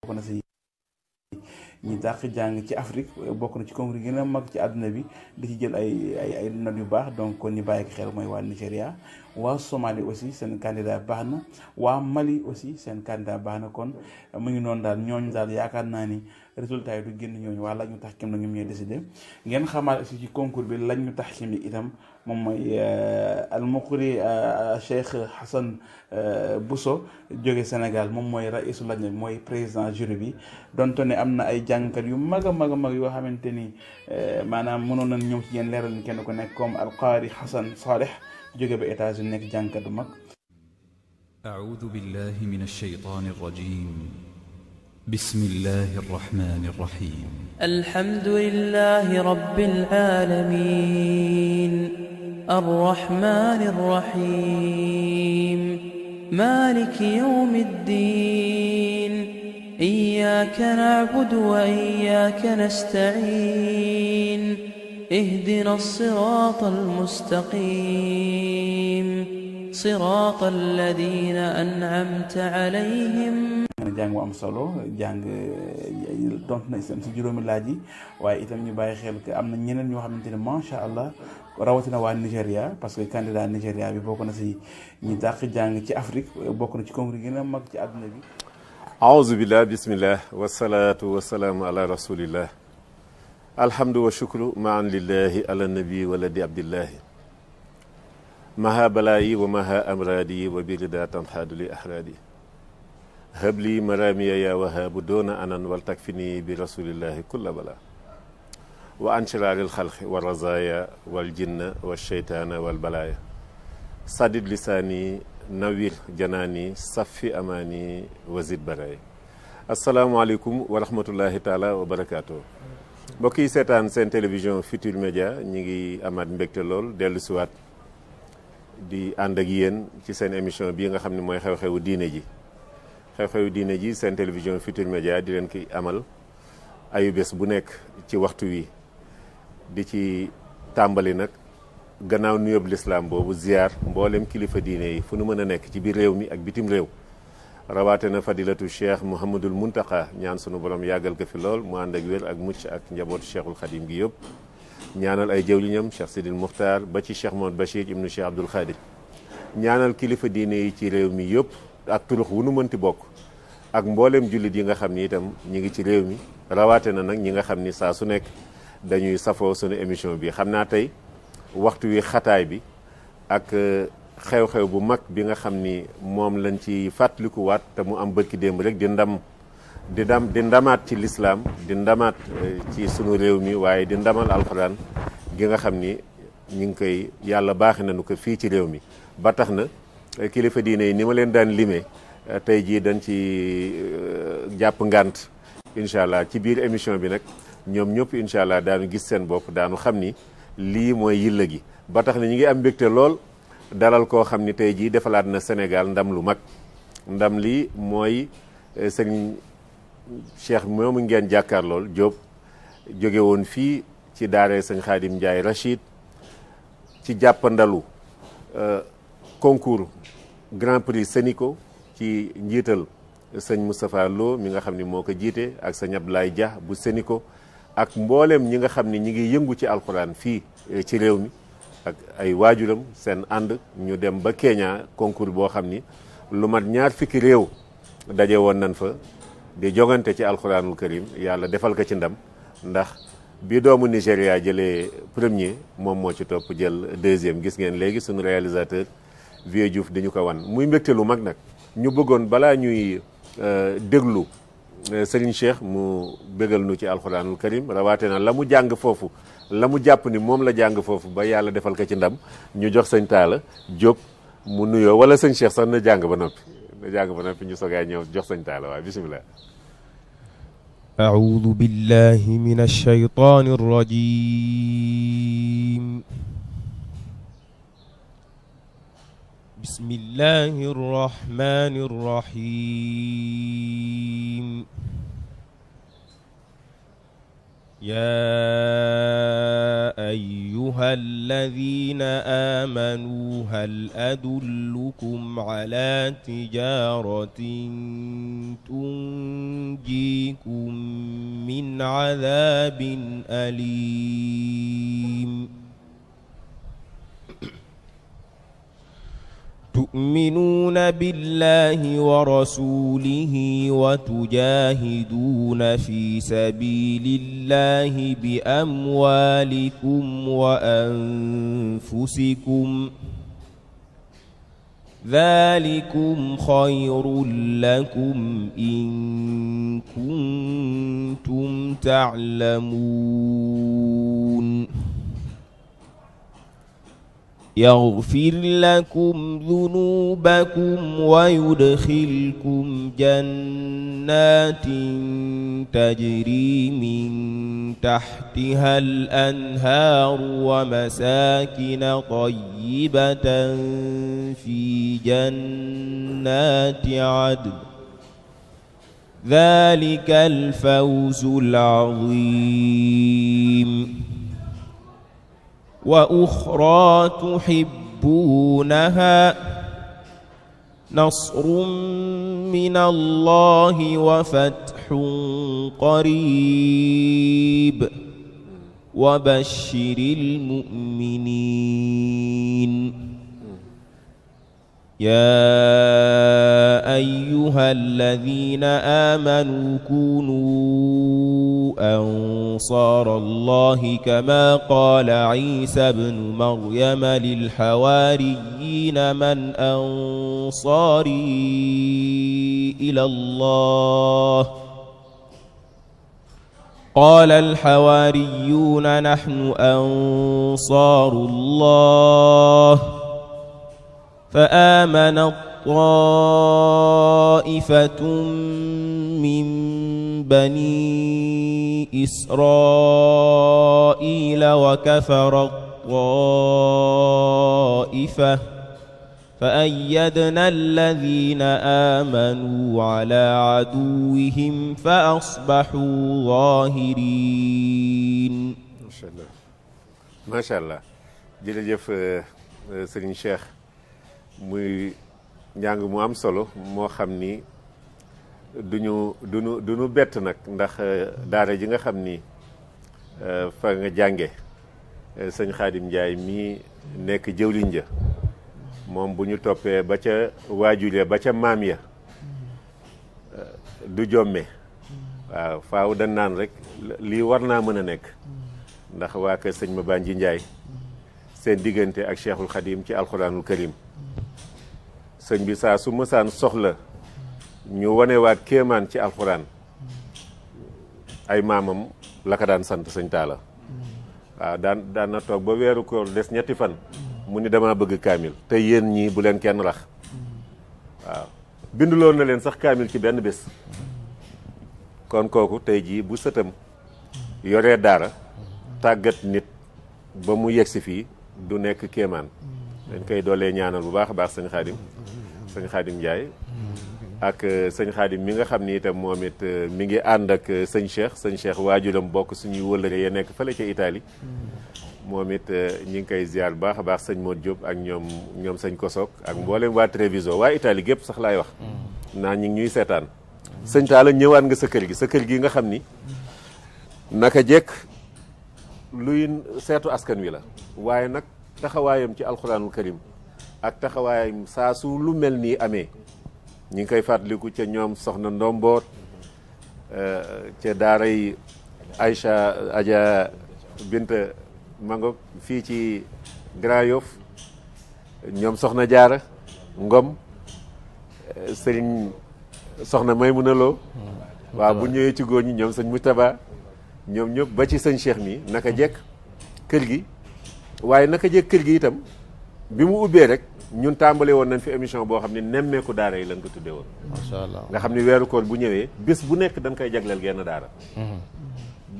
bokk na si ñi dàq jàng ci Afrique, bokk na ci concours yi gën a mag ci àdduna bi, di ci jël ay notes yu baax. donc kon ñi bàyyi ko xel mooy waa Nigéria. waa Somalie aussi seen candidat baax na, waa Mali aussi seen candidat baax na. kon mu ngi noonu daal, ñooñu daal yaakaar naa ni résultat yi du génn ñooñu. waa lañ ñu tax kim na ñoom ñooy décidé. ngeen xamaat aussi ci concours bi lañ ñu tax kim yi itam moom mooy al-Muqri Cheikh Hassan Bousso jóge Sénégal, moom mooy raisul lajna bi, mooy président jury bi. donte ne am na ay jàngkat yu mag a mag yoo xamante ni maanaam mënoon nañ ñëw ci yéen leeral ni kenn ku nekk, comme al-Qari Hassan Saleh jóge ba États-Unis, nekk jàngkat bu mag. أعوذ بالله من الشيطان الرجيم بسم الله الرحمن الرحيم الحمد لله رب العالمين الرحمن الرحيم مالك يوم الدين إياك نعبد وإياك نستعين اهدنا الصراط المستقيم صراط الذين أنعمت عليهم. jàng bu am solo, jàng dont na itam si juróomi laaj yi, waaye itam ñu bàyyi xel que am na ñeneen ñoo xamante ne macha allah, rawatina waa Nigéria, parce que candidat Nigéria bi bokk na si ñi dàq jàng ci Afrique, bokk na ci concours yi gën a mag ci àdduna bi. aouzu billah bismillah wasalaatu wasalaamu ala rasulillah alhamdu wa shukru maan lillahi ala nabi waladi abdillahi maha balaayi wa maha amraadi wa birida tanxaadu li ahraadi habli maramiya ya wahaabu doona anan wal takfini bi rasulillahi kulla bala wa anshiraaril xalqi wa razaya wal jinna wa sheytaana wal balaaya sadid lisaani nawir janaani safi amaani wazid baraay. asalaamaaleykum wa rahmatullahi taala wa barakaatu. mbokk yi seetaan seen télévision Futurs Médias ñi ngi amaat mbégte lool dellu siwaat di ànd ak yéen ci seen émission bii nga xam ne mooy xew-xewu diine ji. xew-xewu diine ji seen télévision Futurs Médias di leen ki amal ayu bés bu nekk ci waxtu wi, di ci tàmbali nag gannaaw nuyoob lislaam boobu ziar mboolem kilifa diine yi fu nu mën a nekk ci biir réew mi ak bitim réew, rawaate na fadilatu cheikh Mouhamadul Muntaqa, ñaan sunu borom yàggal ko fi lool mu ànd ak wér ak mucc ak njabootu cheikhul xadim gi yëpp. ñaanal ay jëwliñam cheikh Sidil Muxtaar ba ci cheikh Mohamad Bachir ibnu cheikh Abdoul Khadir. ñaanal kilifa diine yi ci réew mi yëpp ak turux wu nu mënti bokk, ak mboolem jullit yi nga xam ni itam ñi ngi ci réew mi, rawaate na nag ñi nga xam ni saa su nekk dañuy safoo sunu émission bi. xam naa tey waxtu wi xataay bi ak xew-xew bu mag bi nga xam ni moom lañ ci fàttalikuwaat te mu am bërki démb rek di ndamaat ci lislaam, di ndamaat ci sunu réew mi, waaye di ndamal alxuraan gi nga xam ni ñu ngi koy yàlla baaxi nañu ko fii ci réew mi. ba tax na kilifa diine yi ni ma leen daan limee tey jii dañ ci jàpp ngànt incha allah. ci biir émission bi nag ñoom ñëpp incha allah daanu gis seen bopp, daanu xam ni lii mooy yilla gi. ba tax na ñu ngi am mbégte lool dalal koo xam ni tey jii defalaat na Sénégal ndam lu mag. ndam li mooy sëñ Cheikh moomu ngeen jàkkaar lool Diop, jóge woon fii ci daare sëñ Xaadim Ndiaye Rachid ci jàppandalu concours Grand Prix Sénico ci njiital sëñ Moustapha Lo mi nga xam ni moo ko jiite, ak sëñ Abdoulaye Dia bu Sénico, ak mboolem ñi nga xam ni ñi ngi yëngu ci alxuraan fii ci réew mi, ak ay waajuram seen ànd ñu dem ba Kenya. concours boo xam ni lu mat 20 réew daje woon nañ fa di jogante ci alxuraanul karim, yàlla defal ko ci ndam. ndax bi doomu Nigéria jëlee premier, moom moo ci topp jël deuxième. gis ngeen léegi suñu réalisateur Vieux Diouf dañu ko wan, muy mbégte lu mag nag. ñu bëggoon balaa ñuy déglu Serigne Cheikh mu bégal nu ci alxuraanul karim, rawaate na la mu jàng foofu, la mu jàpp ni moom la jàng foofu ba yàlla defal ko ci ndam, ñu jox sëñ Talla Diop mu nuyoo, wala sëñ Cheikh sax na jàng ba noppi, ñu sogaay ñëw jox sëñ Talla. waaw bisimilah. أعوذ بالله من الشيطان الرجيم بسم الله الرحمن الرحيم يا أيها الذين آمنوا هل أدلكم على تجارة تنجيكم من عذاب أليم تؤمنون بالله ورسوله وتجاهدون في سبيل الله بأموالكم وأنفسكم ذلكم خير لكم إن كنتم تعلمون يغفر لكم ذنوبكم ويدخلكم جنات تجري من تحتها الأنهار ومساكن طيبة في جنات عدن ذلك الفوز العظيم وأخرى تحبونها نصر من الله وفتح قريب وبشر المؤمنين يا أيها الذين آمنوا كونوا أنصار الله كما قال عيسى بن مريم للحواريين من أنصاري إلى الله قال الحواريون نحن أنصار الله فآمنت طائفة من بني إسرائيل وكفرت طائفة فأيدنا الذين آمنوا على عدوهم فأصبحوا ظاهرين. ما شاء الله jërëjëf Serigne Cheikh muy njàng mu am solo moo xam ni duñu bett nag ndax daara ji nga xam ni fa nga jànge sëñ Xaadim Njaay mii nekk jëwliñ ja moom bu ñu toppee ba ca waajur ya ba ca maam ya du jomme waaw faaw dañ naan rek lii war naa mën a nekk ndax waa kër sëñ Mabanji Njaay seen diggante ak Cheikhul Xadim ci alxuraanul karim sëñ bi saa su mësaan soxla ñu wanewaat kéemaan ci alxuraan ay maamam la ko daan sant sëñ Taala waaw daan na toog ba weeru koor des ñetti fan mu ni dama bëgg kaamil te yéen ñii bu leen kenn rax waaw binduloon na leen sax kaamil ci benn bés kon kooku tey jii bu sëtam yoree daara tàggat nit ba mu yegsi fii du nekk kéemaan dañ koy doolee ñaanal bu baax a baax sëñ Xaadim Njaay ak sëñ Xaadim mi nga xam ni itam moom it mi ngi ànd ak sëñ Cheikh waajuram bokk suñuy wëllëre ya nekk fële ca Italie moom it ñi ngi koy ziar bu baax a baax sëñ Modou Diop ak ñoom sëñ Kosok ak mboolem waa Treviso waa Italie gépp sax laay wax naa ñi ngi ñuy seetaan sëñ Talla ñëwaat nga sa kër gi nga xam ni naka jekk luy seetu askan wi la waaye nag taxawaayam ci alxuraanul karim ak taxawaayam saa su lu mel nii amee ñi ngi koy fàttaliku ca ñoom soxna Ndomboot ca daaray Aïcha Adja Binta Mango fii ci Grand Yoff ñoom soxna Jaara Ngom sëriñ soxna Maymuna Lo waaw bu ñëwee ci góor ñi ñoom sëñ Moustapha ñoom ñëpp ba ci sëñ Cheikh mi naka jekk kër gi waaye naka jekk kër gi itam bi mu ubbee rek ñun tàmbale woon nañ fi émission boo xam ne nemmeeku daara yi lañ ko tuddee woon macha allah nga xam ne weeru koor bu ñëwee bés bu nekk dañ koy jagleel genn daara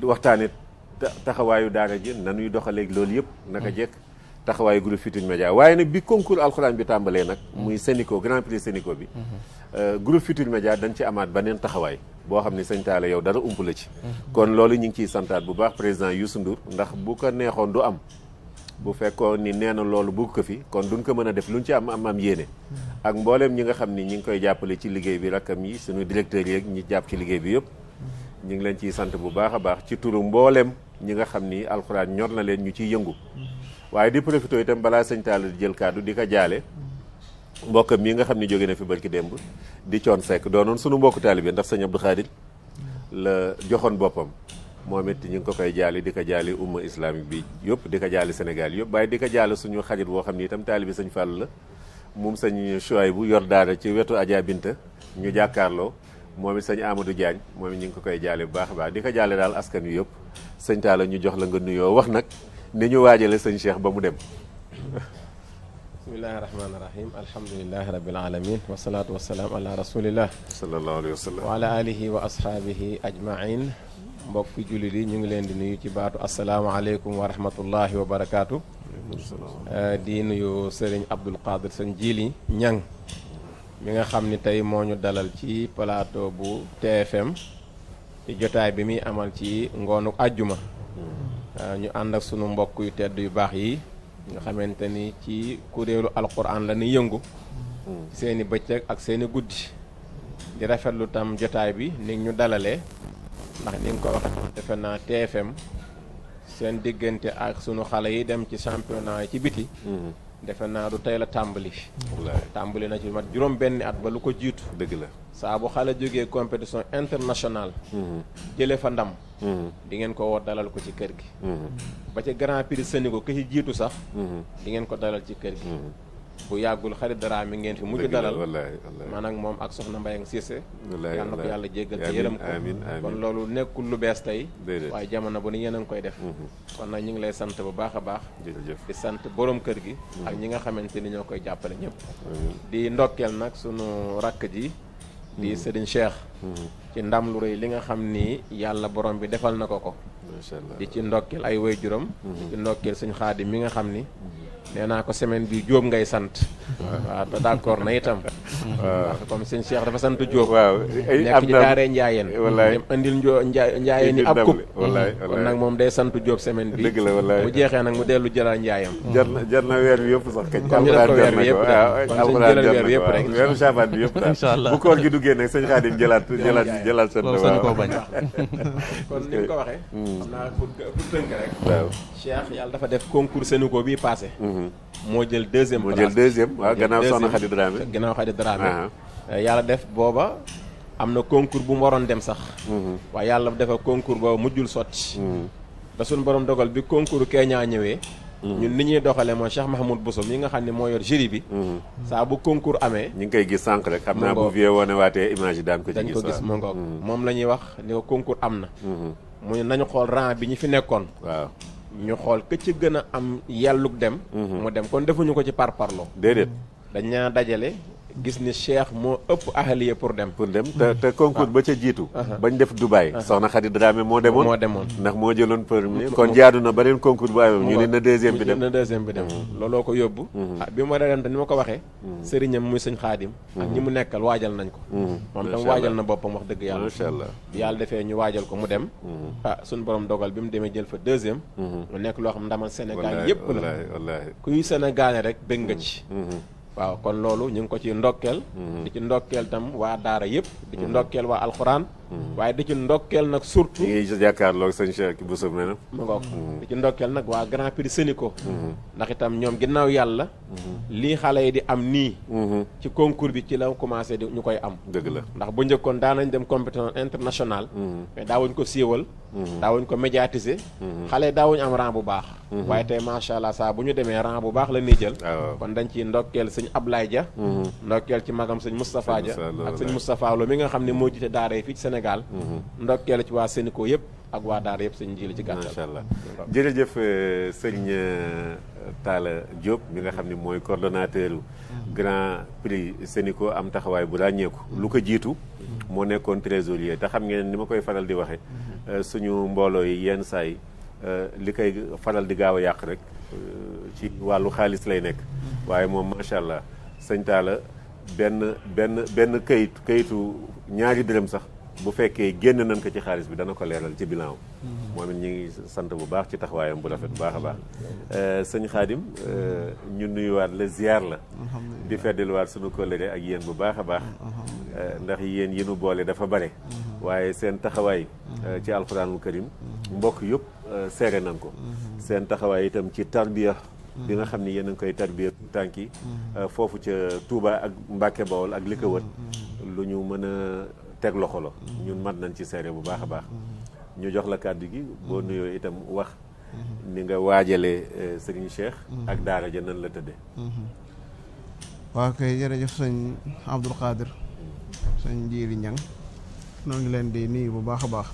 waxtaane taxawaayu daara ji nanuy doxaleeg loolu yëpp naka jekk taxawaayu groupe Futurs Médias waaye nag bi concours alxuraan bi tàmbalee nag muy Sénico Grand Prix Sénico bi groupe Futurs Médias dañ ci amaat beneen taxawaay boo xam ne sëñ Talla yow dara ump la ci kon loolu ñu ngi ciy santaat bu baax président Youssou Ndour ndax bu ko neexoon du am bu fekkoon ni nee na loolu bëgg ko fi kon duñ ko mën a def luñ ci am yéene ak mbooleem ñi nga xam ni ñi ngi koy jàppale ci liggéey bi rakkam yi suñu directeurs yi ñi jàpp ci liggéey bi yëpp ñu ngi leen ciy sant bu baax a baax ci turu mbooleem ñi nga xam ni alxuraan ñor na leen ñu ciy yëngu waaye di profité itam balaa sëñ Talla di jël kàddu di ko jaale mbokkam mii nga xam ni jóge na fi barki démb di coon sekk doonoon sunu mbokku taalibe ndax sëñ Abdou Khadir la joxoon boppam moom it ñu ngi ko koy jaali di ko jaali umma islamique bi yëpp di ko jaali Sénégal yëpp waaye di ko jaali suñu xarit boo xam ni itam taalibe sëñ Fall la moom sëñ Chouaïbou yor daara ci wetu Adja Binta ñu jàkkaarloo moom it sëñ Amadou Diagne moom it ñu ngi ko koy jaali bu baax a baax di ko jaali daal askan wi yëpp sëñ Talla ñu jox la nga nuyoo wax nag ni ñu waajale sëñ Cheikh ba mu dem. bismillahi rahmaani rahim alhamdulilahi rabil alamin wasalaatu wasalaam ala rasulillah sallallahu alayhi wa sallam wa ala alihi wa ashaabihi ajmain mbokki jullit yi ñu ngi leen di nuyu ci baatu asalaamaaleykum wa rahmatullahi wa barakaatu. di nuyu sëriñ Abdul Qadir sëñ Jili Ñang mi nga xam ni tey moo ñu dalal ci plateau bu TFM ci jotaay bi muy amal ci ngoonu àjjuma ñu ànd ak sunu mbokk yu tedd yu baax yi nga xamante ni ci kuréelu alquran la ni yëngu seeni bëccëg ak seeni guddi di rafetlu tam jotaay bi ni ñu dalalee ndax ni nga ko waxee defe naa TFM seen diggante ak sunu xale yi dem ci championnat yi ci biti defe naa du tey la tàmbali na ci mat juróom benni at ba lu ko jiitu dëgg la saa bu xale jógee compétition internationale jële fa ndam di ngeen ko woo dalal ko ci kër gi ba ci grand prix Sénégal ko ci jiitu sax di ngeen ko dalal ci kër gi bu yàggul xarit dara mi ngeen fi mujj dalal maanaam moom ak soxna Mbayang Cissé yal na ko yàlla jéggal te yërëm ko kon loolu nekkul lu bees tey waaye jamono bu ni yéen a ngi koy def kon nag ñu ngi lay sant bu baax a baax di sant borom kër gi ak ñi nga xamante ni ñoo koy jàppale ñëpp di ndokkeel nag sunu rakk ji di Serigne Cheikh ci ndam lu rëy li nga xam ni yàlla borom bi defal na ko ko di ci ndokkeel ay waajuram di ci ndokkeel sëñ Xaadim mi nga xam ni nee naa ko semaine bi Jóob ngay sant waaw te d'accord na itam waaw comme sëñ Cheikh dafa sant Jóob waaw nekk ci daaree Njaayeen dem andil Njaayeen yi ab coupe kon nag moom day sant Jóob semaine bi dëgg la wallaay bu jeexee nag mu dellu jëlaat Njaayam jar na weer bi yëpp sax kañ comme ñu def ko weer bi yëpp kon suñ jëlal weer bi yëpp rek weeru Saabaan bi yëpp daal bu koor gi duggee nag sëñ Xaadim jëlaat seen sañu koo bañ kon ni nga ko waxee xam naa pour tënk rek waaw Cheikh yàlla dafa def concours Sénégal bii passé moo jël deuxième waaw gannaaw soxna Khady Dramé gannaaw Khady Dramé yàlla def booba am na concours bu mu waroon dem sax waaye yàlla defa concours booba mujjul sotti da suñu borom dogal bi concours Kenya ñëwee ñun ni ñuy doxalee mooy Cheikh Mahamoud Bousso mi nga xam ne moo yor jury bi saa bu concours amee ñu ngi koy gis sànq rek xam naa bu vie woone waatee image yi daan ko gis mu ngoog moom la ñuy wax ni ko concours am na mu nañu xool rang bi ñu fi nekkoon waaw ñu xool ka ci gën a am yàllug dem mu dem kon defuñu ko ci parparloo déedéet dañ ñaa dajale gis ni Cheikh moo ëpp ahaliya pour dem te concours ba ca jiitu bañ def Dubaï soxna Khady Dramé moo demoon ndax moo jëloon premier kon jaadu na beneen concours bu amee ñu ne na deuxième bi dem looloo ko yóbbu bi ma dem te ni ma ko waxee sëriñam muy sëñ Xaadim ak ñi mu nekkal waajal nañ ko moom tam waajal na boppam wax dëgg yàlla macha allah bi yàlla defee ñu waajal ko mu dem suñu borom dogal bi mu demee jël fa deuxième mu nekk loo xam ndamal Sénégal yépp la kuy Sénégalais rek bëgg nga ci waaw kon loolu ñu ngi ko ci ndokkeel di ci ndokkeel tam waa daara yëpp di ci ndokkeel waa alxuraan waaye di ci ndokkeel nag surtout ñi ngi jàkkaarloog sëñ Cheikh Bousso mena ma ngoog di ci ndokkeel nag waa Grand Prix Sénégal ndax itam ñoom ginnaaw yàlla lii xale yi di am nii ci concours bi ci la commencé di ñu koy am dëgg la ndax bu njëkkoon daanañ dem compétition internationale mais daawuñ ko siiwal daawuñ ko médiatiser xale yi daawuñ am rang bu baax waaye tey macha allah saa bu ñu demee rang bu baax la ñuy jël kon dañ ci ndokkeel sëñ Ablaye Dia ndokkeel ci magam sëñ Moustapha Dia ak sëñ Moustapha Lo mi nga xam ne moo jiite daara yi fii ci Sénégal ndokkeel ci waa Sénégal yëpp ak waa daara yëpp sëñ Jili ci gàttal macha allah jërëjëf sëñ Talla Diop mi nga xam ne mooy coordonnateur Grand Prix Sénégal am taxawaay bu ràññeeku lu ko jiitu moo nekkoon trésorier te xam ngeen ni ma koy faral di waxe suñu mbooloo yi yenn saa yi li koy faral di gaaw a yàq rek ci wàllu xaalis lay nekk waaye moom macha allah sëñ Talla benn kayitu ñaari dërëm sax bu fekkee génn nañ ko ci xaalis bi dana ko leeral ci bilan moom it ñu ngi sant bu baax ci taxawaayam bu rafet bu baax a baax sëñ Xaadim ñu nuyuwaat la ziar la di feddaliwaat sunu kóllëre ak yéen bu baax a baax ndax yéen yi nu boole dafa bare waaye seen taxawaay ci alxuraanul karim mbokk yëpp seere nañ ko seen taxawaay itam ci tarbiya bi nga xam ne yéen a ngi koy tarbiya tànk yi foofu ca Touba ak Mbàkke Bawol ak li ko wër lu ñu mën a teg loxo la ñun mat nañ ci seere bu baax a baax ñu jox la kàddu gi boo nuyoo itam wax ni nga waajalee Serigne Cheikh ak daara ja nan la tëddee. waaw kay jërëjëf sëñ Abdul Qadir sëñ Jiiri Ñang noo ngi leen di nuyu bu baax a baax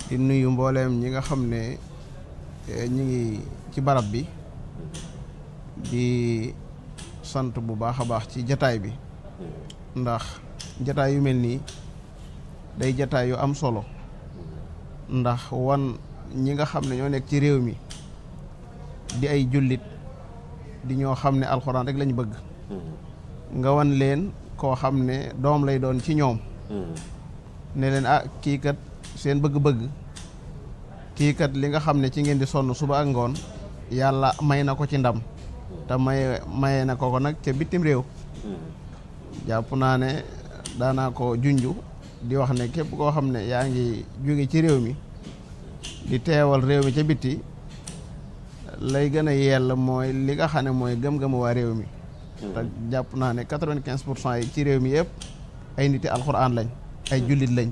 di nuyu mbooleem ñi nga xam ne ñi ngi ci barab bi di sant bu baax a baax ci jataay bi ndax jataay yu mel nii day jataay yu am solo ndax wan ñi nga xam ne ñoo nekk ci réew mi di ay jullit di ñoo xam ne alxuraan rek lañ bëgg nga wan leen koo xam ne doom lay doon ci ñoom ne leen kii kat seen bëgg-bëgg kii kat li nga xam ne ci ngeen di sonn suba ak ngoon yàlla may na ko ci ndam te maye na ko nag ca bitim réew jàpp naa ne daanaa ko junju di wax ne képp koo xam ne yaa ngi jóge ci réew mi di teewal réew mi ca bitti lay gën a yell mooy li nga xam ne mooy gëm-gëmu waa réew mi te jàpp naa ne 95% yi ci réew mi yëpp ay niti alxuraan lañ ay jullit lañ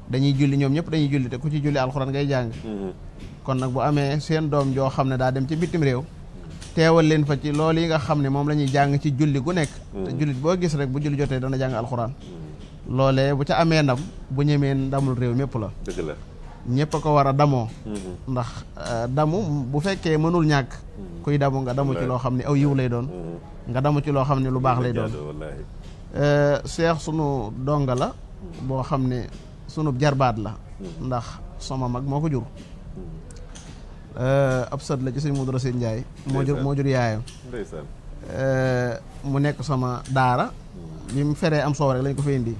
dañuy julli ñoom ñëpp dañuy julli te ku ci julli alxuraan ngay jàng kon nag bu amee seen doom joo xam ne daa dem ci bitim réew teewal leen fa ci loolu yi nga xam ne moom la ñuy jàng ci julli gu nekk te jullit boo gis rek bu julli jotee dana jàng alxuraan loolee bu ca amee ndam bu ñemee ndamul réew mépp la dëgg la ñëpp a ko war a damoo ndax damu bu fekkee mënul ñàkk kuy damu nga damu ci loo xam ne aw yiw lay doon nga damu ci loo xam ne lu baax lay doon Cheikh sunu donga la boo xam ne sunu jarbaat la ndax sama mag moo ko jur ab sët la ci sëñ Modou Racine Ndiaye moo jur yaayam mu nekk sama daara bi mu feree am soow rek lañ ko fa indi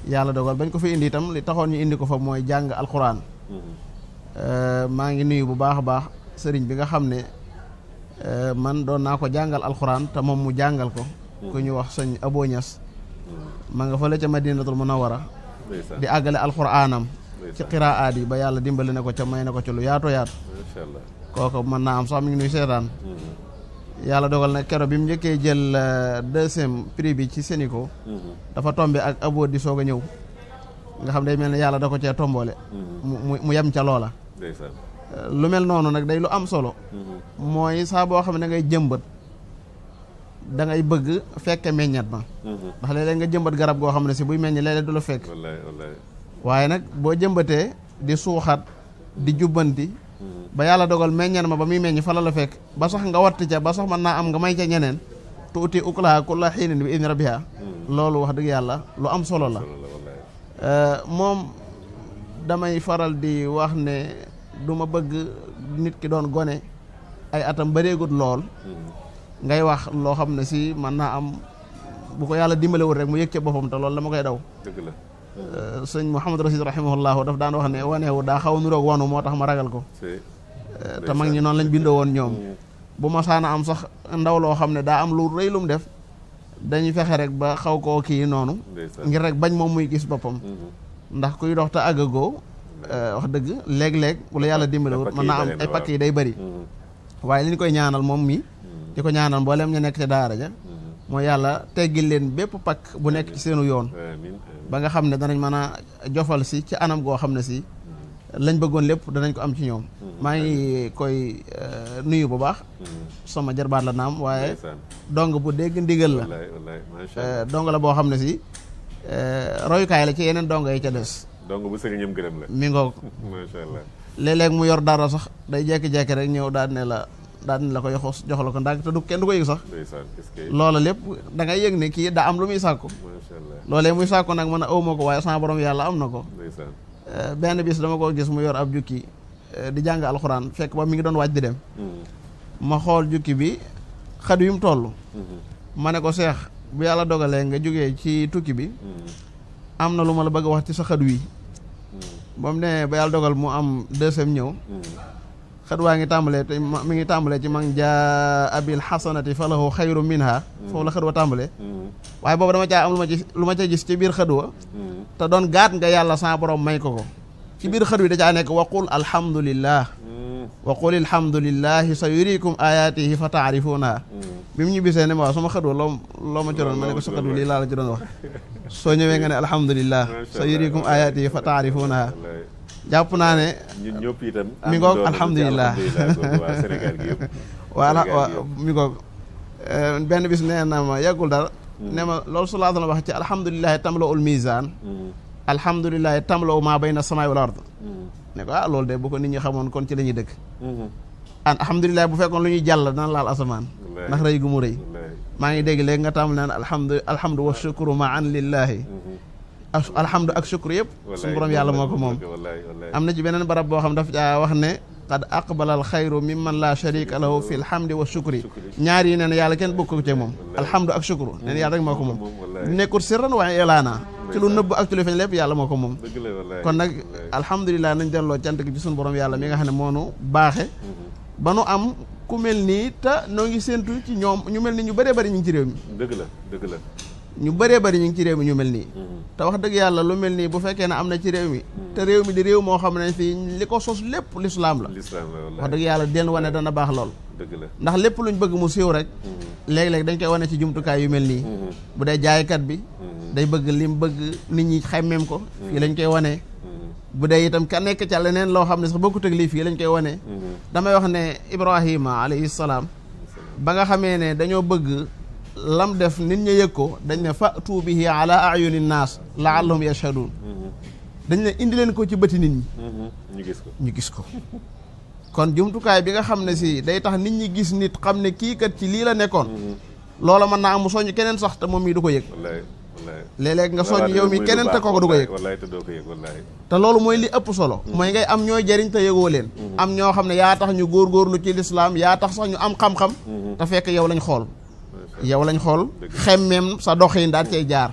yàlla dogal bañ ko fa indi itam li taxoon ñu indi ko fa mooy jàng alxuraan maa ngi nuyu bu baax a baax sëriñ bi nga xam ne man doon naa ko jàngal alxuraan te moom mu jàngal ko ku ñu wax sëñ Abo Ñas ma nga fa la ca Madinatul Munawwara di àggale alxuraanam ci qiraat yi ba yàlla dimbali na ko ca may na ko ca lu yaatu yaatu kooku mën naa am sax mi ngi nuy seetaan yàlla dogal na kero bi mu njëkkee jël deuxième prix bi ci Sénico dafa tombé ak abo di soog a ñëw nga xam day mel ne yàlla da ko cee tomboole mu yem ca loola lu mel noonu nag day lu am solo mooy saa boo xam ne da ngay jëmbat da ngay bëgg fekke meññat ma ndax léeg-léeg nga jëmbat garab goo xam ne si buy meññ léeg-léeg du la fekk waaye nag boo jëmbatee di suuxat di jubbanti ba yàlla dogal meññan ma ba muy meññ fa la fekk ba sax nga watt ca ba sax mën naa am nga may ca ñeneen tuuti uklaha kulla xiinin bi idni rabbiha loolu wax dëgg yàlla lu am solo la moom damay faral di wax ne du ma bëgg nit ki doon gone ay atam bareegut lool ngay wax loo xam ne si mën naa am bu ko yàlla dimbalewul rek mu yëg ca boppam te loolu la ma koy daw dëgg la sëñ Mouhamad Rasid rahimahullahu daf daan wax ne waneewu daa xaw a nuroog wanu moo tax ma ragal ko te mag ñi noonu lañ bindoo woon ñoom bu ma saana am sax ndaw loo xam ne daa am lu rëy lu mu def dañuy fexe rek ba xaw koo kii noonu ngir rek bañ moom muy gis boppam ndax kuy dox te àggagoo wax dëgg léeg-léeg bu la yàlla dimbalewul mën naa am ay pakk yi day bëri waaye li ñu koy ñaanal moom mi di ko ñaanal mboolem ñu nekk ca daara ja mooy yàlla teggil leen bépp pakk bu nekk ci seenu yoon ba nga xam ne danañ mën a jofal si ci anam goo xam ne si lañ bëggoon lépp danañ ko am ci ñoom maa ngi koy nuyu bu baax sama jarbaat la naam waaye dong bu dégg ndigal la dong la boo xam ne si royukaay la ci yeneen dong yi ca des dong bu sëriñam gërëm la mi ngoog macha allah léeg-léeg mu yor dara sax day jekki-jekki rek ñëw daal ne la ko jox la ko ndànk te du kenn du ko yëg sax loola lépp da ngay yëg ne kii daa am lu muy sàkku loolee muy sàkku nag mën a awma ko waaye sama borom yàlla am na ko benn bis dama ko gis mu yor ab jukki di jàng alxuraan fekk ba mi ngi doon waaj di dem ma xool jukki bi xadu yu mu toll ma ne ko Seex bu yàlla dogalee nga jógee ci tukki bi am na lu ma la bëgg a wax ci sa xët wi ba mu ne ba yàlla dogal mu am deuxième ñëw xët waa ngi tàmbalee te mi ngi tàmbalee ci man jaa abil xasanati falahu xayru minha foofu la xët wa tàmbalee waaye boobu dama caa am lu ma ca gis ci biir xët wa te doon gaat nga yàlla sa borom may ko ci biir xët wi da caa nekk waqul alhamdulillah waqul alhamdulillahi sa yurikum ayatihi fa taarifunaha bi mu ñu bisee ne ma waaw sama xët wa loo ma ci doon ma ne ko sa xët wi lii laa la ci doon wax soo ñëwee nga ne alhamdulillah sa yurikum ayatihi fa taarifunaha jàpp naa ne ñun ñëpp itam mi ngoog alhamdulilah waa Sénégal gi yëpp voilà mi ngoog benn bis nee na ma yàggul dara ne ma loolu su laa doon wax ci alhamdulilahi tamla ul mizan alhamdulilahi tamla ma bayna samaa'i wal ard ne ko loolu de bu ko nit ñi xamoon kon ci la ñuy dëkk alhamdulilah bu fekkoon lu ñuy jàll dana laal asamaan ndax rëy gu mu rëy maa ngi dégg léegi nga tàmbali naan alhamdu wa shukru ma an lillahi alhamdu ak shukru yëpp suñu borom yàlla moo ko moom am na ci beneen barab boo xam daf caa wax ne qad aqbala al xayru mimman la sharika lahu fi alhamdi wa shukri ñaar yi nee na yàlla kenn bokk ci moom alhamdu ak shukru nee na yàlla rek moo ko moom nekkul sirran waaye ilaana ci lu nëbb ak ci lu feeñ lépp yàlla moo ko moom kon nag alhamdulilah nañ delloo cant gi ci suñu borom yàlla mi nga xam ne moo nu baaxe ba nu am ku mel nii te noo ngi séentu ci ñoom ñu mel ni ñu bëree bëri ñu ngi ci réew mi dëgg la ñu bëree bëri ñu ngi ci réew mi ñu mel nii te wax dëgg yàlla lu mel nii bu fekkee ne am na ci réew mi te réew mi di réew moo xam ne fii li ko sos lépp lislaam la wax dëgg yàlla den wane dana baax lool ndax lépp luñ bëgg mu siiw rek léeg-léeg dañ koy wane ci jumtukaay yu mel nii bu dee jaaykat bi day bëgg lim bëgg nit ñi xemmeem ko fii lañ koy wane bu dee itam ka nekk ca leneen loo xam ne sax bokkut ak lii fii lañ koy wane damay wax ne Ibrahima alayhi salaam ba nga xamee ne dañoo bëgg lam def nit ña yëg ko dañ ne fa'tu bihi ala a'yuni naas la'allahum yashhadun dañ ne indi leen ko ci bëti nit ñi ñu gis ko kon jumtukaay bi nga xam ne si day tax nit ñi gis nit xam ne kii kat ci lii la nekkoon loola mën naa am mu soññ keneen sax te moom mii du ko yëg léeg-léeg nga soññ yow mi keneen te kooku du ko yëg te loolu mooy li ëpp solo mooy ngay am ñooy jariñ te yëgoo leen am ñoo xam ne yaa tax ñu góorgóorlu ci lislaam yaa tax sax ñu am xam-xam te fekk yow lañ xool xemmeem sa doxin daal cay jaar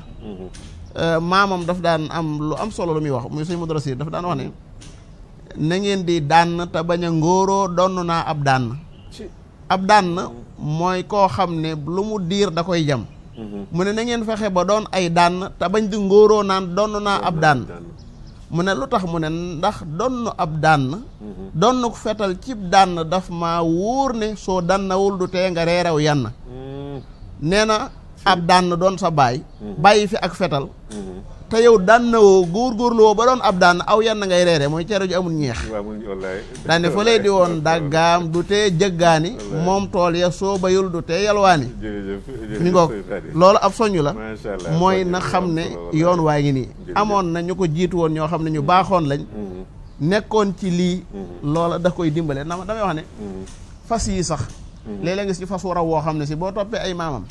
maamam daf daan am lu am solo lu muy wax muy sëñ Modou Rassir daf daan wax ne na ngeen di dànn te bañ a ngóoroo donn naa ab dànn mooy koo xam ne lu mu diir da koy jam mu ne na ngeen fexe ba doon ay dànn te bañ di ngóoroo naan donn naa ab dànn mu ne lu tax mu ne ndax donn ab dànn donn ko fetal cib dànn daf ma wóor ne soo dannawul du tee nga reerew yann nee na ab dànn doon sa baay bàyyi fi ak fetal te yow dànnawoo góorgóorluwoo ba doon ab dànn aw yann ngay reere mooy cere ju amul ñeex daane fa lay di woon dàggaam du tee jëggaani moom tool ya soo bayul du tee yalwaani mi ngoog loolu ab soñu la mooy na xam ne yoon waa ngi nii amoon na ñu ko jiitu woon ñoo xam ne ñu baaxoon lañ nekkoon ci lii loola da koy dimbale na damay wax ne fas yi sax léeg-léeg nga si fas wu raw woo xam ne si boo toppee ay maamam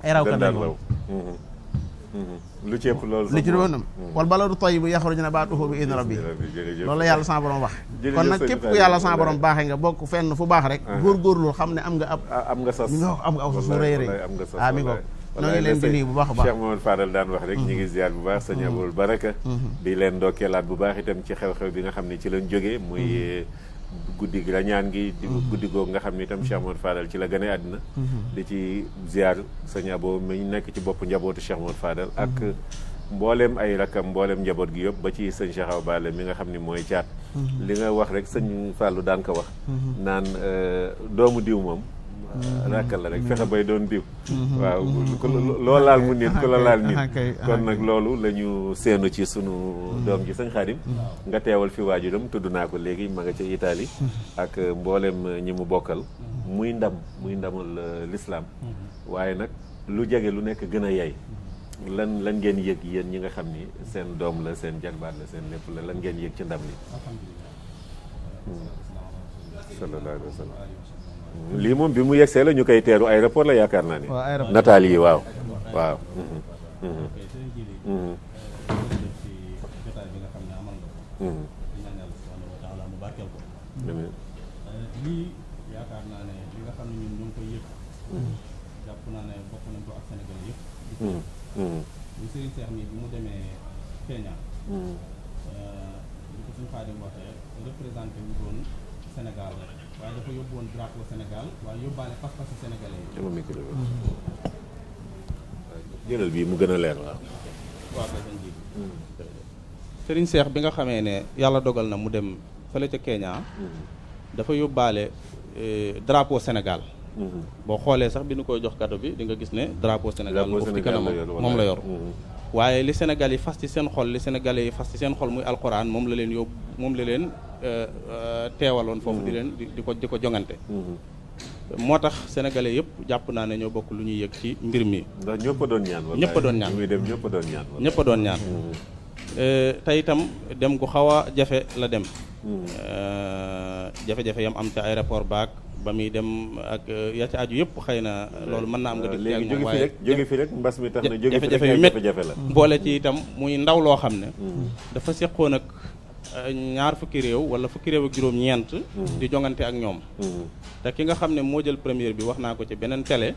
ay raw kat lañ lu ci ëpp loolu lu ci doon wal baladu tayyibu yaxruju nabaatuhu bi idni rabbi loolu la yàlla sa borom wax kon nag képp ku yàlla sa borom baaxee nga bokk fenn fu baax rek góorgóorlu xam ne am nga sas am nga aw sas su rëy rëy mi ngo noo ngi leen di nuyu bu baax a baax Cheikh Mamadou Fadal daan wax rek ñi ngi ziar bu baax sëñ Abul Baraka di leen ndokkeelaat bu baax itam ci xew-xew bi nga xam ne ci lañ jógee muy guddi gi la ñaan gi di guddi googu nga xam ne itam Cheikh Mamadou Fadal ci la gën a àddina di ci ziar sëñ Abo mi nekk ci bopp njabootu Cheikh Mamadou Fadal ak mbooleem ay rakkam mbooleem njaboot gi yëpp ba ci sëñ Cheikh Awa Balla mi nga xam ne mooy caat li nga wax rek sëñ Fallou daan ko wax naan doomu diw moom rakkal la rek fexe bay doon diw waaw loo laal mu nit ku la laal nit kon nag loolu la ñu seenu ci sunu doom ji sëñ Xaadim nga teewal fi waajuram tudd naa ko léegi ma nga ca Italie ak mboolem ñi mu bokkal muy ndamul lislaam waaye nag lu jege lu nekk gën a yey lan ngeen yëg yéen ñi nga xam ni seen doom la seen jarbaat la seen lépp la lan ngeen yëg ci ndam li sallallahu alayhi wa sallam lii moom bi mu yegsee la ñu koy teeru aéroport la yaakaar naa ni nataal yi waaw lii yaakaar naa ne li nga xam ne ñun ñu ngi koy yëg jàpp naa ne bokk nañ ko ak Sénégal yëpp ñu Serigne Cheikh mi bi mu demee Kenya li ko suñu Xaadim waxee représenté wu doon Sénégal rek waaye dafa yóbbu woon drapeau Sénégal waaye yóbbaale pas-pasu sénégalais yi. dama micro bi jëlal bii mu gën a leer waaw. waaw kay sëñ ji. Serigne Cheikh bi nga xamee ne yàlla dogal na mu dem fële ca Kenya. dafa yóbbaale drapeau Sénégal. boo xoolee sax bi nu koy jox cadeau bi di nga gis ne drapeau Sénégal foofu ci kanam moom la yor. waaye li Sénégal yi fas ci seen xol li Sénégalais yi fas ci seen xol muy alxuraan moom la leen yóbbu moom la leen teewaloon foofu di leen di ko jongante. moo tax sénégalais yëpp jàpp naa ne ñoo bokk lu ñuy yëg ci mbir mi. ndax ñëpp a doon ñaan. ñëpp a doon ñaan muy dem ñëpp a doon ñaan. ñëpp a doon ñaan. tey itam dem gu xaw a jafe la dem. jafe-jafe yam am ca aéroport baak ba muy dem ak ya ca aju yëpp xëy na loolu mën naa am nga dëkk ak moom waaye jóge fi rek mbas mi tax na jóge fi jafe-jafe yu métti la boole ci itam muy ndaw loo xam ne dafa seqoon ak ñaar fukki réew wala fukki réew ak juróom-ñeent di jongante ak ñoom te ki nga xam ne moo jël première bi wax naa ko ci beneen télé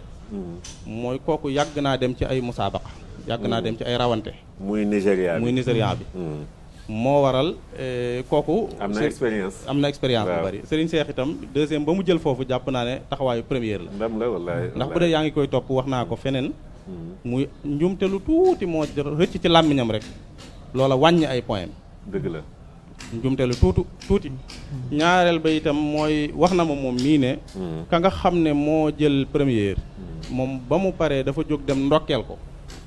mooy kooku yàgg naa dem ci ay musaabaqa yàgg naa dem ci ay rawante muy Nigéria bi moo waral kooku am na expérience bu bari Serigne Cheikh itam deuxième ba mu jël foofu jàpp naa ne taxawaayu première la ndam la wallaay ndax bu dee yaa ngi koy topp wax naa ko feneen muy njumte lu tuuti moo rëcc ci làmmiñam rek loola wàññi ay point dëgg la njumte lu tuuti ñaareel ba itam mooy wax na ma moom mii ne ka nga xam ne moo jël première moom ba mu paree dafa jóg dem ndokkeel ko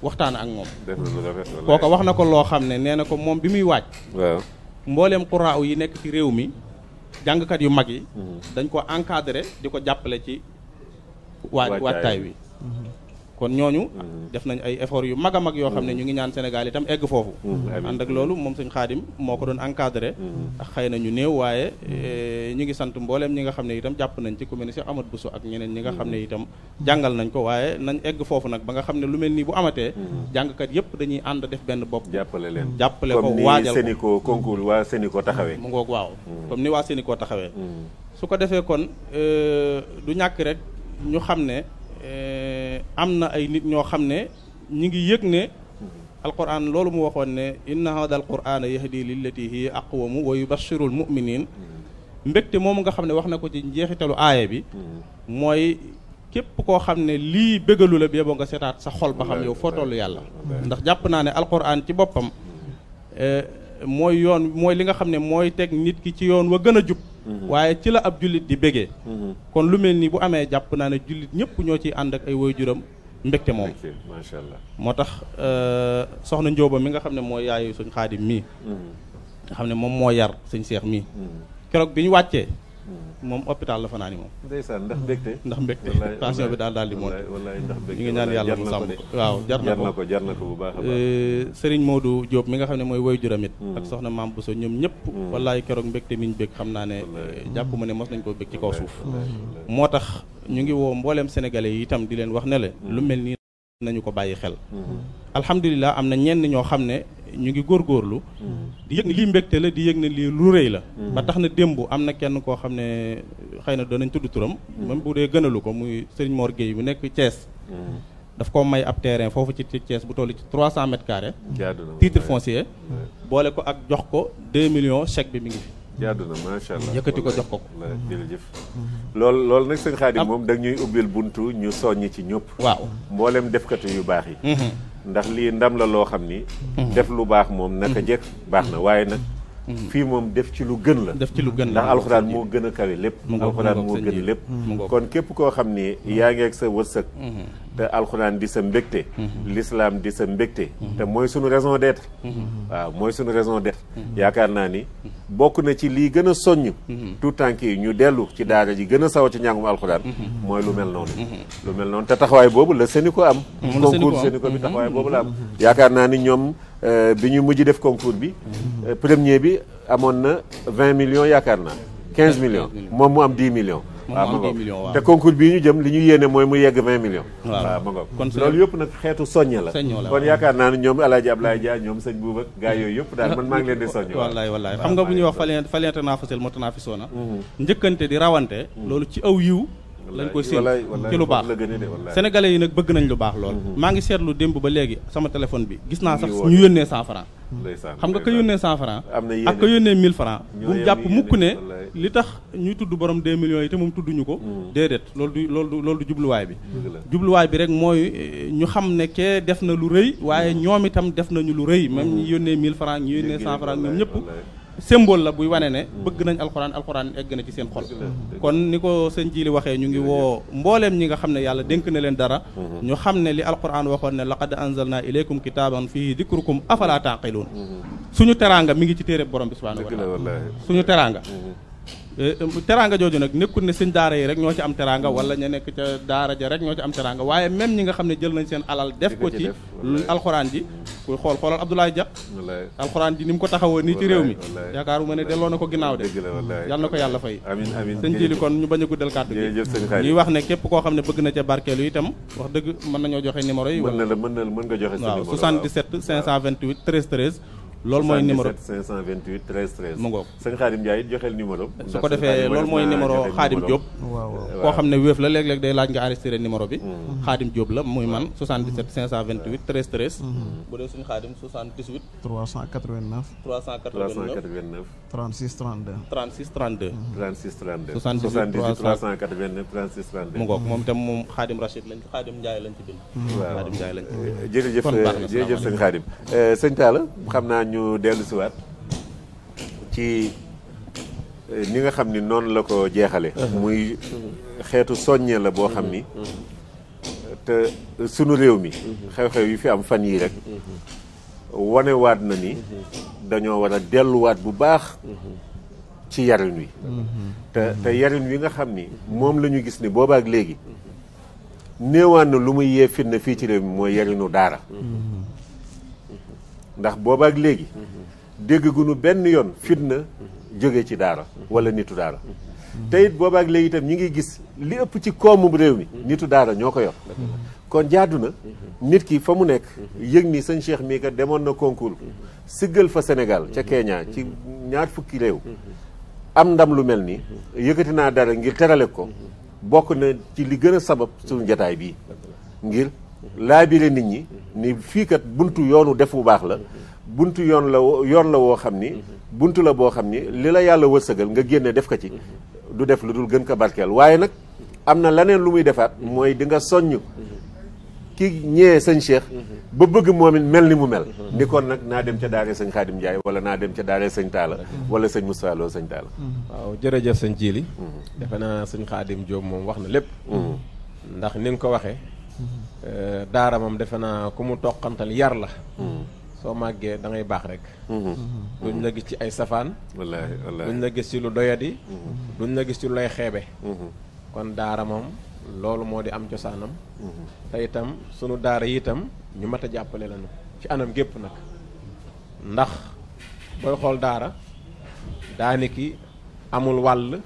waxtaan ak moom kooka wax na ko loo xam ne nee na ko moom bi muy waaj waaw mbooleem quraaw yi nekk ci réew mi jàngkat yu mag yi dañ ko encadré di ko jàppale ci waajtaay wi kon ñooñu def nañ ay effort yu mag a mag yoo xam ne ñu ngi ñaan Sénégal itam egg foofu ànd ak loolu moom sëñ Xaadim moo ko doon encadré ak xëy na ñu néew waaye ñu ngi sant mbooleem ñi nga xam ne itam jàpp nañ ci ku mel ni Cheikh Amadou Bousso ak ñeneen ñi nga xam ne itam jàngal nañ ko waaye nañ egg foofu nag ba nga xam ne lu mel nii bu amatee jàngkat yëpp dañuy ànd def benn bopp jàppale leen jàppale ko waajal ko comme ni Sénico concours waa Sénico taxawee mu ngoog waaw comme ni waa Sénico taxawee su ko defee kon du ñàkk rek ñu xam ne am na ay nit ñoo xam ne ñi ngi yëg ne alquran loolu mu waxoon ne inna hada alqurana yahdi lillati hiya aqwamu wa yubashirul muminin mbégte moomu nga xam ne wax na ko ci njeexitalu aaya bi mooy képp koo xam ne lii bégalu la bee boo nga seetaat sa xol ba xam yow foo tollu yàlla ndax jàpp naa ne alquran ci boppam mooy yoon mooy li nga xam ne mooy teg nit ki ci yoon wa gën a jub waaye ci la ab jullit di bégee kon lu mel nii bu amee jàpp naa ne jullit ñëpp ñoo ciy ànd ak ay waajuram mbégte moom macha allah moo tax soxna Njóoba mi nga xam ne mooy yaayu suñ Xaadim mii nga xam ne moom moo yar suñ Seex mii keroog bi ñu wàccee moom hôpital la fanaani moom ndeysaan ndax mbégte tension bi daal di moom wallaay ndax mbégte ñu ngi ñaan yàlla mu sàmm ko waaw jar na ko bu baax a baax Serigne Modou Diop mi nga xam ne mooy waajuram it ak soxna Maam Bousso ñoom ñëpp wallaay keroog mbégte mi ñu bég xam naa ne jàpp ma ne mos nañ koo bég ci kaw suuf moo tax ñu ngi woo mbooleem sénégalais yi itam di leen wax ne le lu mel nii nañu ko bàyyi xel alhamdulilah am na ñenn ñoo xam ne ñu ngi góorgóorlu di yëg ne lii mbégte la di yëg ne lii lu rëy la ba tax na démb am na kenn koo xam ne xëy na danañ tudd turam même bu dee gënalu ko muy Serigne Mor Gueye bu nekk Thiès daf ko may ab terrain foofu ci Thiès bu toll ci 300 mètres carrés titre foncier boole ko ak jox ko 2 millions chèque bi mi ngi fi jaadu na macha allah yëkkati ko jox ko jërëjëf loolu nag sëñ Xaadim moom da ñuy ubbil buntu ñu soññi ci ñëpp waaw mboolem defkatu yu baax yi ndax lii ndam la loo xam ni def lu baax moom naka jekk baax na waaye nag fii moom def ci lu gën la ndax alxuraan moo gën a kawe lépp alxuraan moo gën lépp kon képp koo xam ni yaa ngi ak sa wërsëg te alxuraan di sa mbégte l'islam di sa mbégte te mooy suñu raison d'être waaw mooy suñu raison d'être yaakaar naa ni bokk na ci lii gën a soññ tout tànk yi ñu dellu ci daara ji gën a saw ci njàngum alxuraan mooy lu mel noonu te taxawaay boobu la Sénico am concours Sénico bi taxawaay boobu la am yaakaar naa ni ñoom bi ñu mujj def concours bi premier bi amoon na 20 millions yaakaar naa 15 millions moom mu am 10 millions waaw ma ngoog te concours bii ñu jëm li ñu yéene mooy mu yegg 20 millions waaw ma ngoog loolu yëpp nag xeetu soññe la kon yaakaar naa ne ñoom Alaaji Ablaye Dia ñoom sëñ Buuba ak gaa yooyu yëpp daal man maa ngi leen di soññ wallaay xam nga bu ñuy wax faleen tanaafasul moo tanaafisoona njëkkante di rawante loolu ci aw yiw lañ ko séen ci lu baax sénégalais yi nag bëgg nañ lu baax lool maa ngi seetlu démb ba léegi sama téléphone bi gis naa sax ñu yónnee 100 francs xam nga ka yónnee 100 francs ak ka yónnee 1000 francs bu mu jàpp mukk ne li tax ñuy tudd borom 2 millions yi te moom tudduñu ko déedéet loolu du jubluwaay bi jubluwaay bi rek mooy ñu xam ne kee def na lu rëy waaye ñoom itam def nañu lu rëy même ñi yónnee 1000 francs ñi yónnee 100 francs ñoom ñëpp symbole la buy wane ne bëgg nañ alxuraan egg na ci seen xol kon ni ko sëñ Jili waxee ñu ngi woo mbooleem ñi nga xam ne yàlla dénk na leen dara ñu xam ne li alxuraan waxoon ne laqad anzalna ilaykum kitaaban fihi dikrukum afala taqiluun suñu teraanga mi ngi ci téere borom bi subhanahu wa taala suñu teraanga jooju nag nekkul ne sëñ daara yi rek ñoo ci am teraanga wala ña nekk ca daara ja rek ñoo ci am teraanga waaye même ñi nga xam ne jël nañ seen alal def ko ci alxuraan ji ku xoolal Abdoulaye Dia alxuraan ji ni mu ko taxawoo nii ci réew mi yaakaaruma ne delloo na ko ginnaaw de yal na ko yàlla fay sëñ Jili kon ñu bañ a guddal kàddu gi ñuy wax ne képp koo xam ne bëgg na ca barkeelu itam wax dëgg mën nañoo joxe numéro yi wala mën nga joxe waaw 77 528 13 13 loolu mooy numéro 528 13 13 mu ngoog sëñ Khadim Ndiaye joxeel numéro su ko defee loolu mooy numéro Khadim Diop koo xam ne wéef la léeg-léeg day laaj nga enregistré numéro bi Khadim Diop la muy man 77 528 13 13 bu dee suñu Khadim 78 389 36 32 36 32 36 32 78 389 36 32 mu ngoog moom itam moom Khadim Rachid lañ Khadim Ndiaye lañ ci bind Khadim Ndiaye lañ ci bind jërëjëf sëñ Khadim sëñ Talla xam naa ñu dellu siwaat ci ni nga xam ni noonu la ko jeexale muy xeetu soññe la boo xam ni te sunu réew mi xew-xew yi fi am fan yii rek wanewaat na ni dañoo war a delluwaat bu baax ci yarin wi te yarin wi nga xam ni moom la ñu gis ni boobaak léegi néewaan na lu muy yee fitna fii ci réew mi mooy yarinu daara ndax boobaak léegi dégg gu nu benn yoon fitna jóge ci daara wala nitu daara te it boobaak léegi itam ñi ngi gis li ëpp ci koomu réew mi nitu daara ñoo ko yor kon jaadu na nit ki fa mu nekk yëg ni sëñ Cheikh mii kat demoon na concours siggal fa Sénégal ca Kenya ci ñaar fukki réew am ndam lu mel ni yëkkati naa dara ngir terale ko bokk na ci li gën a sabab suñu jataay bii ngir laabire nit ñi ni fii kat buntu yoonu def bu baax la buntu yoon la woo xam ni buntu la boo xam ni li la yàlla wërsëgal nga génne def ko ci du def lu dul gën ko barkeel waaye nag am na leneen lu muy defaat mooy di nga soññ ki ñëwee sëñ Cheikh ba bëgg moom it mel ni mu mel ni kon nag naa dem ca daare sëñ Khadim Ndiaye wala naa dem ca daare sëñ Talla wala sëñ Moustapha Lo sëñ Talla waaw jërëjëf sëñ Jili defe naa sëñ Khadim Diop moom wax na lépp ndax ni nga ko waxee daara moom defe naa ku mu toqantal yar la soo màggee da ngay baax rek duñ la gis ci ay safaan wallaahi wallaahi duñ la gis ci lu doyadi duñ la gis ci lu lay xeebe kon daara moom loolu moo di am cosaanam te itam sunu daara yi itam ñu mat a jàppale lañu ci anam gépp nag ndax booy xool daara daaniki amul wàll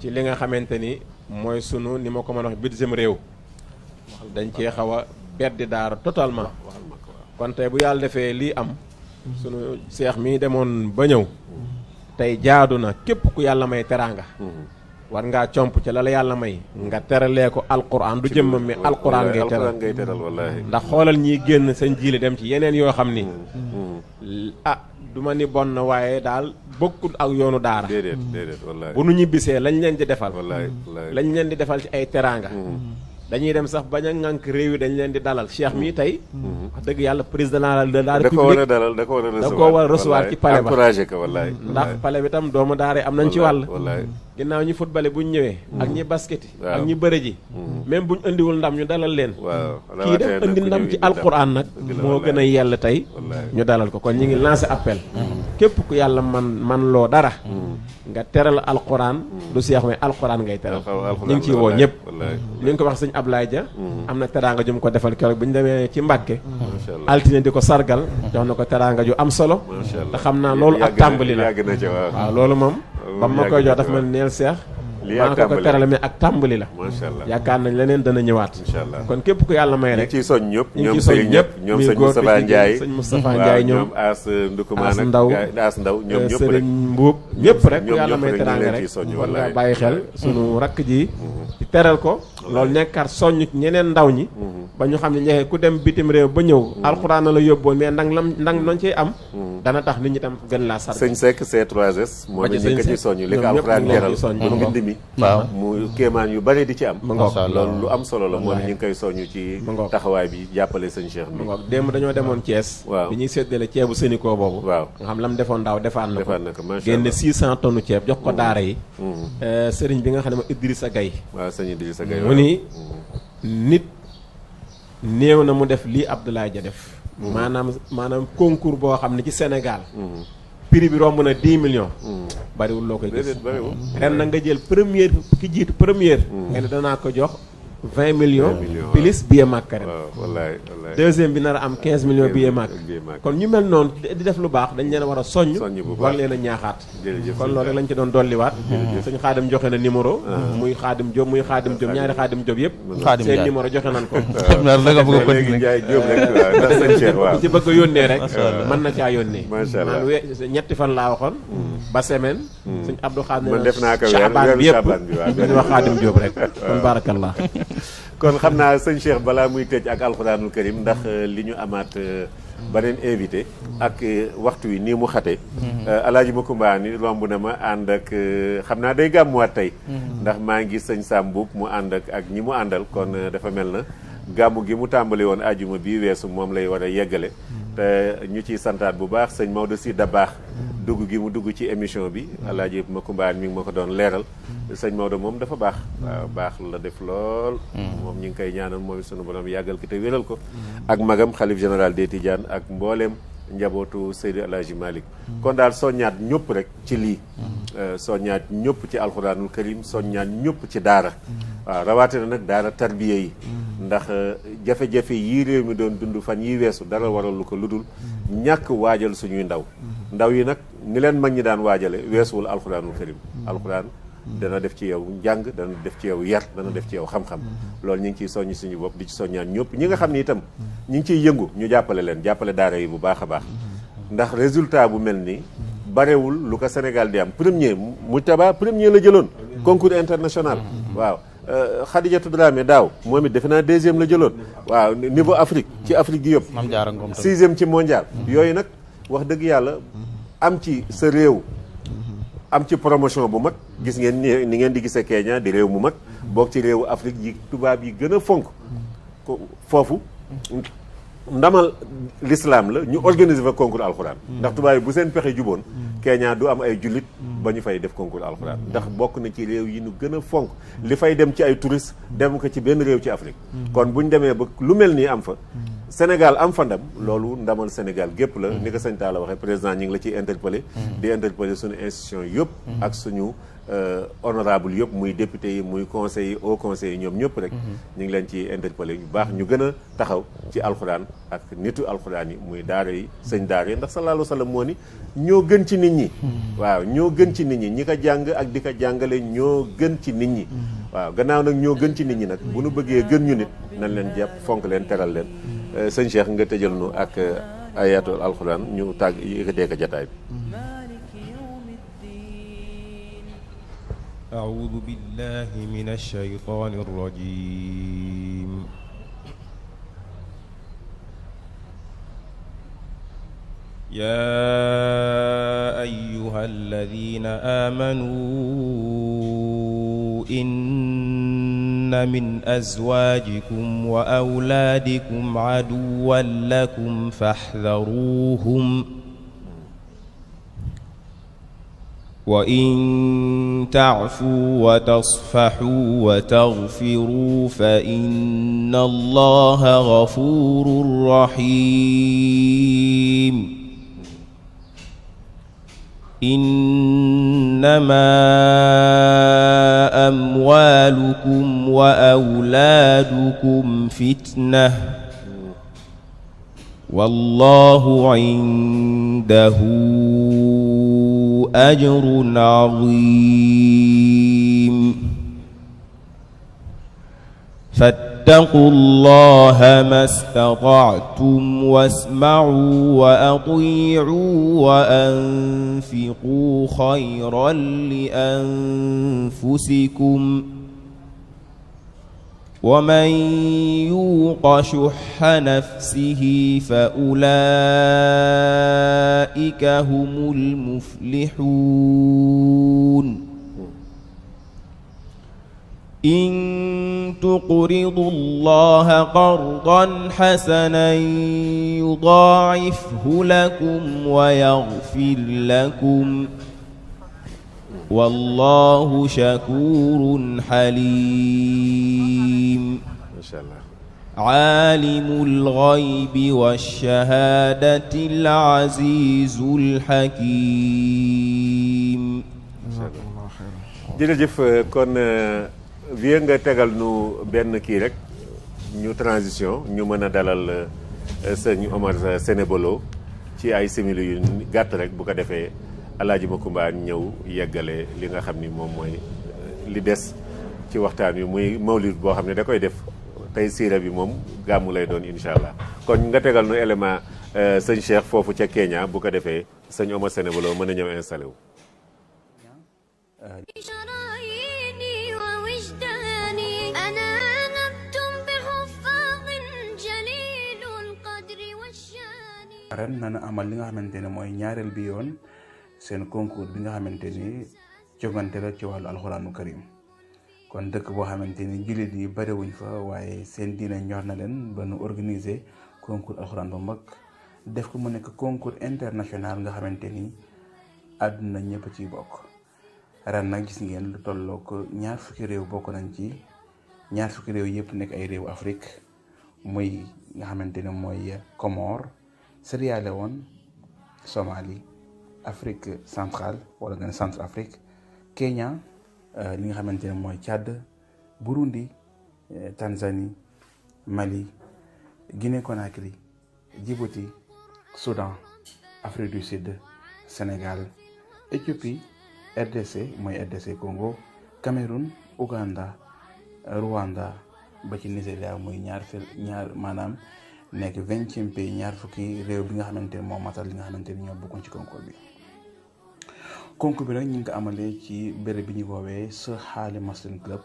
ci li nga xamante ni mooy sunu ni ma ko mën a wax budget réew dañ cee xaw a beddi daara totalement kon tey bu yàlla defee lii am sunu seex mi demoon ba ñëw tey jaadu na képp ku yàlla may teraanga war ngaa comp ca la la yàlla may nga teralee ko alquran du jëmmam mi alquran ngay teral wallaahi ndax xoolal ñiy génn seen jiile dem ci yeneen yoo xam ni ah du ma ni bon na waaye daal bokkul ak yoonu daara déedéet wallaahi bu nu ñibbisee lañ leen di defal wallaahi lañ leen di defal ci ay teraanga dañuy dem sax bañ a ŋànk réew yi dañ leen di dalal Cheikh mii tey wax dëgg yàlla président de la république da ko war a recevoir ci palais ba encouragé ko wallaahi ndax palais bi tam doomu daara am nañ ci wàll wallaahi ginnaaw ñi footballé buñ ñëwee ak ñi basketi ak ñi bëre ji même buñ indiwul ndam ñu dalal leen kii def indi ndam ci alquran nag moo gën a yell tey ñu dalal ko kon ñi ngi lancé appel képp ku yàlla man loo dara nga teral alquran du seex mais alquran ngay teral ñu ngi ciy woo ñëpp li nga ko wax sëñ Ablaye Dia am na teraanga ju mu ko defal keroog bu ñu demee ci Mbàkke altine di ko sargal jox na ko teraanga ju am solo te xam naa loolu ak tàmbali la waaw loolu moom ba ma koy jox daf ma neel seex maa ko terale mais ak tàmbali la yaakaar nañ leneen dana ñëwaat kon képp ku yàlla may rek ñu ciy soñ ñëpp ñu ciy soñ ñëpp ñoom sëñ Moustapha Ndiaye sëñ Moustapha Ndiaye ñoom As Ndukumaan As Ndaw As Ndaw ñoom ñëpp rek sëriñ Mbuub ñëpp rek ñoom yàlla ñëpp may rek teraanga ñu leen rek ciy soññ, war wallaay. nga bàyyi xel sunu rakk ji ci teral ko loolu nekkaat soññ ñeneen ndaw ñi ba ñu xam ne ñexe ku dem bitim réew ba ñëw alxuraan la yóbboon mais ndang lañ ciy am dana tax nit ñi tam gën laa sar sëñ Seck C3S moom it ñu ngi ko ci soññ li ko alxuraan jaral ba mbind mi mu kéemaan yu bari di ci am loolu lu am solo la moom it ñu ngi koy soññ ci taxawaay bi jàppale sëñ Cheikh bi démb dañoo demoon Thiès waaw bi ñuy séddale ceebu Sénico boobu waaw nga xam lam defoon daaw defaat na ko macha génne allah 600 tonnes ceeb jox ko daara yi sëriñ bi nga xam ne ma Idrissa Gaye waaw sëñ Idrissa Gaye mu ni nit néew na mu def lii Abdoulaye Dia def maanaam concours boo xam ne ci Sénégal prix bi romb na 10 millions bariwul loo koy gis ren na nga jël première ki jiitu première nga ne danaa ko jox 20 millions plus billet Makka ren wallaay deuxième bi nar a am 15 millions billet Makka kon ñu mel noonu di def lu baax dañ leen a war a soññ war leen a ñaaxaat kon loolu rek lañ ci doon dolliwaat suñu xaadim joxe na numéro muy xaadim Diop ñaari xaadim Diop yëpp seen numéro joxe nañ ko Ndiaye Diop rek waaw ndax sëñ Cheikh waaw ku ci bëgg a yónnee rek mën na caa yónnee macha allah ñetti fan laa waxoon ba semaine suñ Abdou Xaadim man def naa ko Chaabaan bi yëpp bi waaw dañu wax xaadim Diop rek kon barakallah kon xam naa sëñ Cheikh balaa muy tëj ak alxuraanul karim ndax li ñu amaat beneen invité ak waxtu wi nii mu xate alaaji Makumba ni romb na ma ànd ak xam naa day gàmmuwaat tey ndax maa ngi sëñ Sam Mbuub mu ànd ak ñi mu àndal kon dafa mel na gàmmu gi mu tàmbali woon ajuma bii weesu moom lay war a yeggale te ñu ciy santaat bu baax sëñ Maodo si da baax dugg gi mu dugg ci émission bi alaaji Makumba mi ngi ma ko doon leeral sëñ Maodo moom dafa baax waaw baax la def lool moom ñu ngi koy ñaanal mooy sunu borom yàggal ki te wéral ko ak magam xalif général des Tidianes ak mbooleem njabootu Seydi Alaaji Malick kon daal soññaat ñëpp rek ci lii soññaat ñëpp ci alxuraanul karim soññaat ñëpp ci daara waaw rawatina nag daara tarbiya yi ndax jafe-jafe yii réew mi doon dund fan yi weesu dara waral lu ko ludul ñàkk waajal suñuy ndaw yi nag ni leen mag ñi daan waajale weesuwul alxuraanul karim alxuraan dana def ci yow njàng dana def ci yow yar dana def ci yow xam-xam loolu ñu ngi ciy soññ suñu bopp di ci soññaan ñëpp ñi nga xam ni itam ñu ngi ciy yëngu ñu jàppale leen jàppale daara yi bu baax a baax ndax résultat bu mel ni barewul lu ko Sénégal di am premier Mujtaba premier la jëloon concours international waaw Khadijatou Dramé daaw moom it defe naa deuxième la jëloon waaw niveau Afrique ci Afrique gi yëpp 6e ci mondial yooyu nag wax dëgg yàlla am ci sa réew am ci promotion bu mag gis ngeen ni ngeen di gisee Kenya di réew mu mag bokk ci réewu Afrique yi tubaab yi gën a fonk foofu ndamal l'islam la ñu organiser fa concours alxuraan ndax tubaab yi bu seen pexe juboon Kenya du am ay jullit ba ñu fay def concours alxuraan ndax bokk na ci réew yi ñu gën a fonk li fay dem ci ay touristes dem ko ci benn réew ci Afrique kon bu ñu demee ba lu mel nii am fa Sénégal am fa ndam loolu ndamal Sénégal gépp la ni ko sëñ Talla waxee président ñi ngi la ciy interpellé di interpellé suñu institution yëpp ak suñu honorable yëpp muy député yi muy conseil yi au conseil yi ñoom ñëpp rek ñu ngi leen ci interpellé yu baax ñu gën a taxaw ci alxuraan ak nitu alxuraan yi muy daara yi sëñ daara yi ndax sallallahu alayhi wa sallam moo ni ñoo gën ci nit ñi waaw ñoo gën ci nit ñi ñi ko jàng ak di ko jàngale ñoo gën ci nit ñi waaw gannaaw nag ñoo gën ci nit ñi nag bu nu bëggee gën ñu nit nañ leen jàpp fonk leen teral leen sëñ Cheikh nga tëjal nu ak ayatul alxuraan ñu tàgg yëkkatee ko jataay bi أعوذ بالله من الشيطان الرجيم يا أيها الذين آمنوا إن من أزواجكم وأولادكم عدوا لكم فاحذروهم وإن تعفوا وتصفحوا وتغفروا فإن الله غفور رحيم إنما أموالكم وأولادكم فتنة والله عنده أجر عظيم فاتقوا الله ما استطعتم واسمعوا وأطيعوا وأنفقوا خيرا لأنفسكم ومن يوق شح نفسه فأولئك هم المفلحون إن تقرضوا الله قرضا حسنا يضاعفه لكم ويغفر لكم والله شكور حليم ما شاء الله. عالم الغيب والشهادة العزيز الحكيم. jërëjëf kon vie nga tegal nu benn kii rek ñu transition ñu mën a dalal sëñ Omar Sénébolo ci ay simili yu gàtt rek bu ko defee Alaaji Makumba ñëw yeggale li nga xam ni moom mooy li des ci waxtaan wi muy mawlid boo xam ne da koy def tey siira bi moom gàmmu lay doon incha allah kon nga tegal nu élément sëñ Cheikh foofu ca Kenya bu ko defee sëñ Omar Sénébolo mën a ñëw installé wu. ren nana amal li nga xamante ne mooy ñaareel bi yoon seen concours bi nga xamante ni jogante la ci wàllu alxuraanu karim kon dëkk boo xamante ni jullit yi bariwuñ fa waaye seen diine ñor na leen ba nu organiser concours alxuraan bu mag def ko mu nekk concours international nga xamante ni àdduna ñëpp ciy bokk ren nag gis ngeen lu tolloo ko 20 réew bokk nañ ci 20 réew yëpp nekk ay réewu Afrique muy nga xamante ne mooy Comores, Sierra Leone, Somalie, Afrique centrale wala nga ne Centrafrique, Kenya, li nga xamante ne mooy Tchad, Burundi, Tanzanie, Mali, Guinée Conakry, Djibouti, Soudan, Afrique du Sud, Sénégal, Éthiopie, RDC mooy RDC Congo, Cameroun, Ouganda, Rwanda ba ci Nigeria muy ñaar maanaam nekk 20e pays ñaar fukki réew bi nga xamante ne moo matal li nga xamante ni ñoo bokkoon ci concours bi. concours bi nag ñu ngi ko amalee ci béréb bi ñu woowee Sir Ali Muslim Club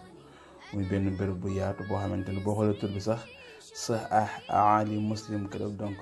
muy benn béréb bu yaatu boo xamante ne boo xoolee tur bi sax Sir Ali Muslim Club donc